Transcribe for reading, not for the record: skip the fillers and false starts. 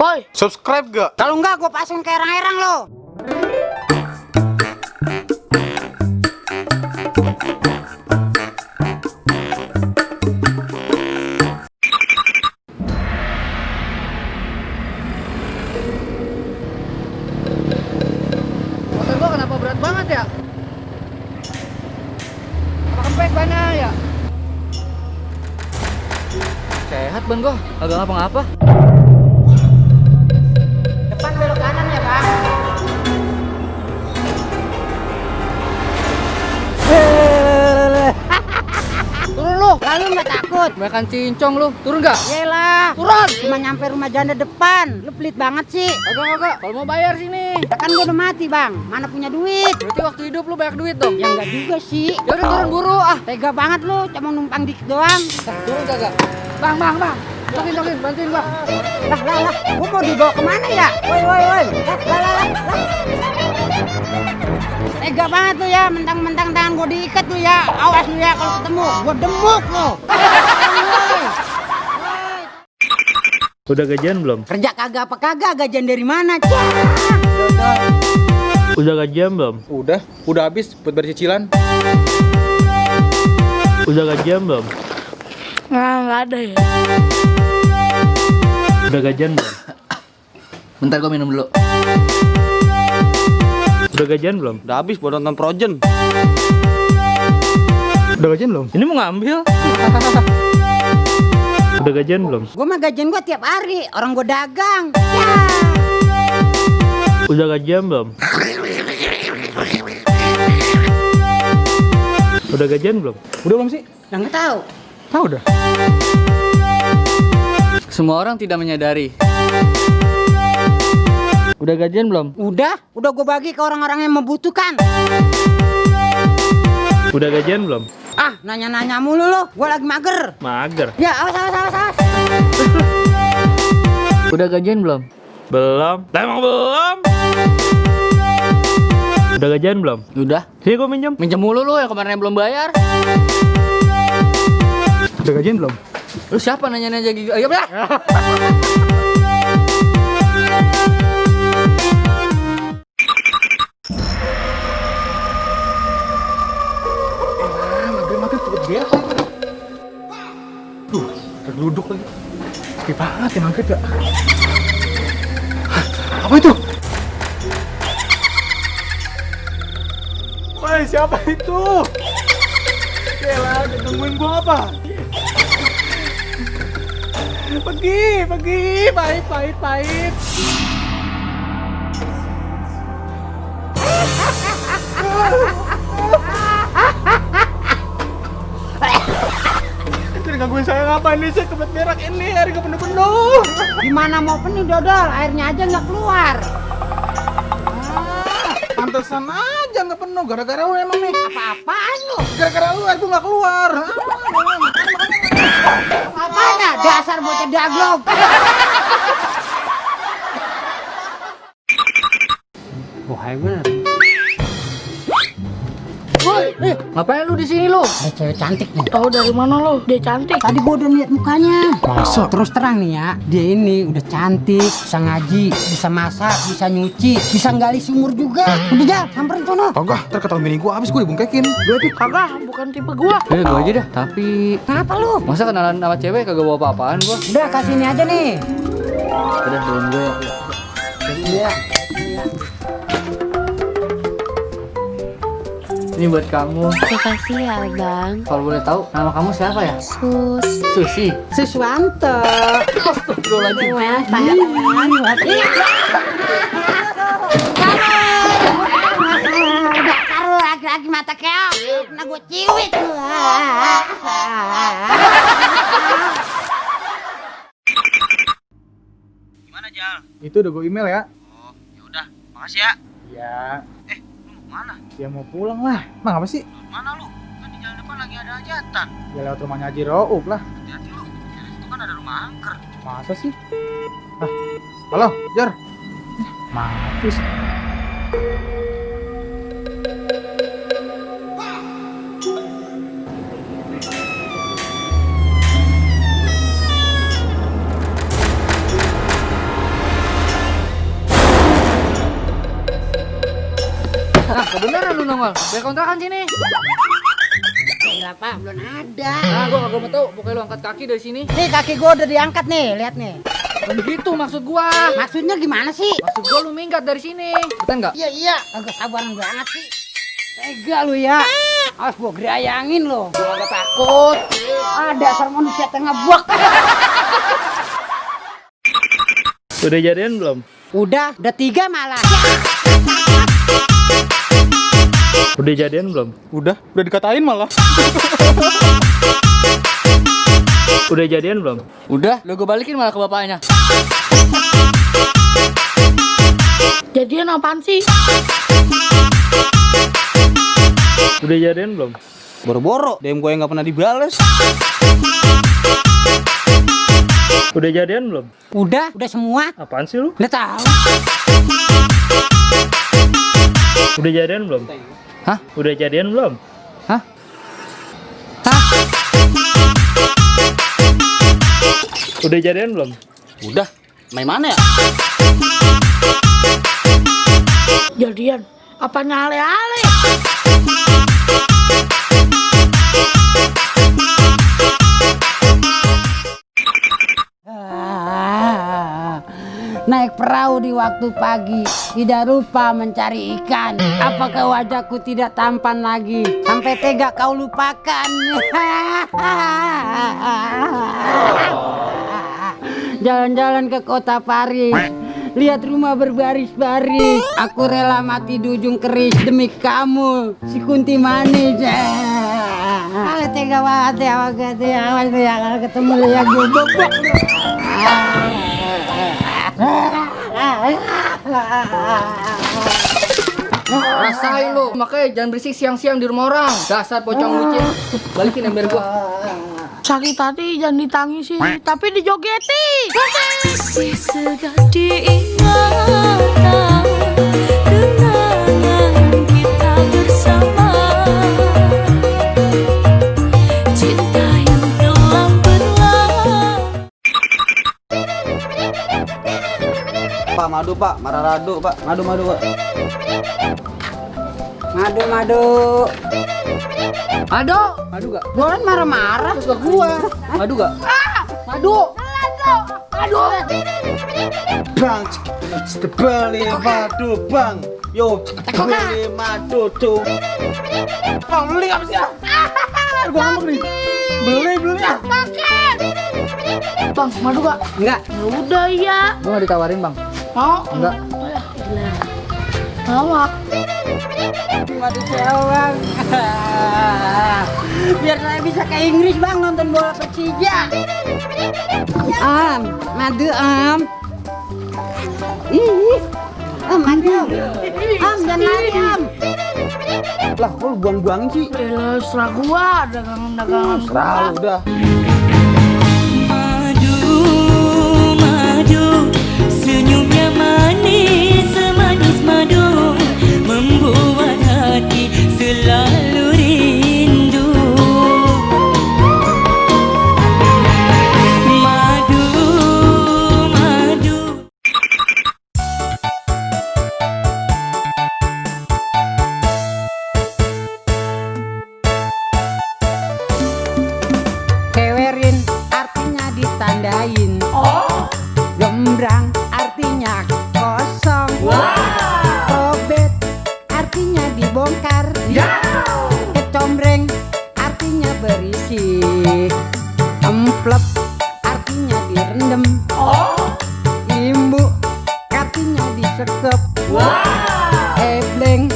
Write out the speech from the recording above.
Woi, Subscribe gak? Kalau enggak gue pasang ke erang-erang lo. motor gua kenapa berat banget ya? Apa kempes bannya ya? Sehat ban gua, agak ngapa-ngapa. Depan belok kanan ya bang. Turun lu, lalu nggak takut? Makan cincong lu, turun gak? Yelah, turun. Cuma nyampe rumah janda depan. Lu pelit banget sih. Kagak, kalau mau bayar sini. Ya kan gue udah mati bang, mana punya duit? Berarti waktu hidup lu banyak duit dong. Ya enggak juga sih. Ya udah turun buru ah. Tega banget lu, cuma numpang dikit doang. Turun kagak? Bang. Tokin, bantuin gua. Lah, gua mau dibawa kemana ya? Woi. Lah. Tega banget lu ya, mentang-mentang tangan gua diikat lu ya. Awas lu ya kalau ketemu, gua demuk lu. Udah gajian belum? Kerja kagak apa kagak, gajian dari mana? Udah gajian belum? Udah habis buat bayar cicilan. Udah gajian belum? Nggak ada ya. Udah gajian belum? Bentar gua minum dulu. Udah gajian belum? Udah habis buat nonton Frozen. Udah gajian belum? Ini mau ngambil. Udah gajian belum? Gua mah gajian gua tiap hari, orang gua dagang. Udah gajian belum? Udah gajian belum? Udah belum sih? Yang nggak tahu. Tahu dah. Semua orang tidak menyadari. Udah gajian belum? Udah gua bagi ke orang-orang yang membutuhkan. Udah gajian belum? Ah, nanya-nanya mulu lu, gua lagi mager. Mager. Ya, awas. Udah gajian belum? Belum. Lah, emang belum? Udah gajian belum? Udah. Sini gua minjem. Minjem mulu lu yang kemarin belum bayar. Udah gajian belum? Lu siapa nanya-nanya gitu? Ayo, Bang. Mager cepet beres lagi. Tergeluduk lagi. Sepi banget ya maghrib ya. Hah, apa itu? Woi, siapa itu? Yalah, nungguin gua apa? Pergi, pahit. Jadi gangguin saya ngapain nih? Saya kebelet berak ini, air gak penuh-penuh. Gimana mau penuh dodol, airnya aja nggak keluar. Pantesan aja nggak penuh, gara-gara lu emang nih. Apa-apaan lu? Gara-gara lu air gua nggak keluar. Apanya? Dasar bocah daglog. Wah, bener. Woi, ngapain lu di sini lu? Ada cewek cantik nih. Tahu dari mana lu? Dia cantik. Tadi gua udah lihat mukanya. Masa? Terus terang nih ya, dia ini udah cantik, bisa ngaji, bisa masak, bisa nyuci, bisa gali sumur juga. Udah Jal, samperin sono. Kagak, ntar ketahuan bini gua habis gua dibungkekin. Dua itu Kagak, bukan tipe gua. Ya gua aja dah. Tapi Kenapa lu? masa kenalan sama cewek kagak bawa apa-apaan gua? Udah kasih ini aja nih. Udah belum gue. Iya. Ini buat kamu. Makasih ya bang. Kalau boleh tahu nama kamu siapa ya? Sus. Susi. Siswanto. Astagfirullahaladzim. Udah taruh laki-laki mata keok. Kena gue ciwit. Gimana Jal? itu udah gua email ya. Oh, ya udah, makasih ya. Ya, Lu mau kemana? ya mau pulang lah. Emang apa sih? Lu mana lu? Kan di jalan depan lagi ada hajatan. Ya lewat rumahnya Haji Roub lah. Hati-hati lu. Di situ kan ada rumah angker. Masa sih? Ah, halo, Jar. Mati sih. Nah, kebenaran lu nongol. Bayar kontrakan sini. Gila Pak, belum ada. Nah, gua kagak mau tahu. Pokoknya lu angkat kaki dari sini. Nih kaki gua udah diangkat nih, lihat nih. Begitu maksud gua. Maksudnya gimana sih? Maksud gua lu minggat dari sini. Betul nggak? Iya, agak sabaran banget sih. Tega lu ya. Awas gua gerayangin lo. Gua kagak takut. Ada dasar manusia tengah buak. Udah jadian belum? Udah 3 malah. Udah jadian belum? Udah dikatain malah. Udah jadian belum? Udah, lu gua balikin malah ke bapaknya. Jadian apaan sih? Udah jadian belum? Boro-boro, DM gue yang nggak pernah dibales. Udah jadian belum? Udah semua. Apaan sih lu? Udah tahu. Udah jadian belum? Hah? Udah jadian belum? Hah? Udah jadian belum? Udah, main mana ya? Jadian? Apanya ale-ale? Naik perahu di waktu pagi, tidak lupa mencari ikan. Apakah wajahku tidak tampan lagi? Sampai tega kau lupakan. Jalan-jalan ke kota Paris, lihat rumah berbaris-baris. Aku rela mati di ujung keris demi kamu, si Kunti manis. Tega banget ya, kalau ketemu lu ya gue bobok. Rasain lu. Makanya jangan berisik siang-siang di rumah orang. Dasar pocong bucin. Balikin ember gua. Sakit hati jangan ditangisi, tapi dijogeti. Masih segar diingatan kenangan kita bersama, cinta yang telah berlalu. Pak, madu Pak, mararado Pak, madu Pak. Madu. Madu gak? Gua kan marah-marah. Terus ke gua. Madu gak? Madu. Bang, beli madu Bang. Yo, beli madu tuh. Bang, beli apa sih? Gua ngambek nih. Beli ya. Bang, madu gak? Enggak. Ya udah ya. Gua gak ditawarin, Bang. Mau? Enggak. Mau. Madu cewek. Biar saya bisa ke Inggris Bang nonton bola Persija. Madu Ih. Madu. Jangan lari Lah, kok lu buang-buangin sih? Elah, serah gua dagangan-dagangan gua. Serah udah. Madu, senyumnya manis, semanis madu, membuat hati selalu rindu. Madu. Kewerin artinya ditandain. Gembrang artinya kosong. Robet artinya dibongkar. Kecombreng artinya berisi. Emplep artinya direndam. Imbu artinya disekep. Ebleng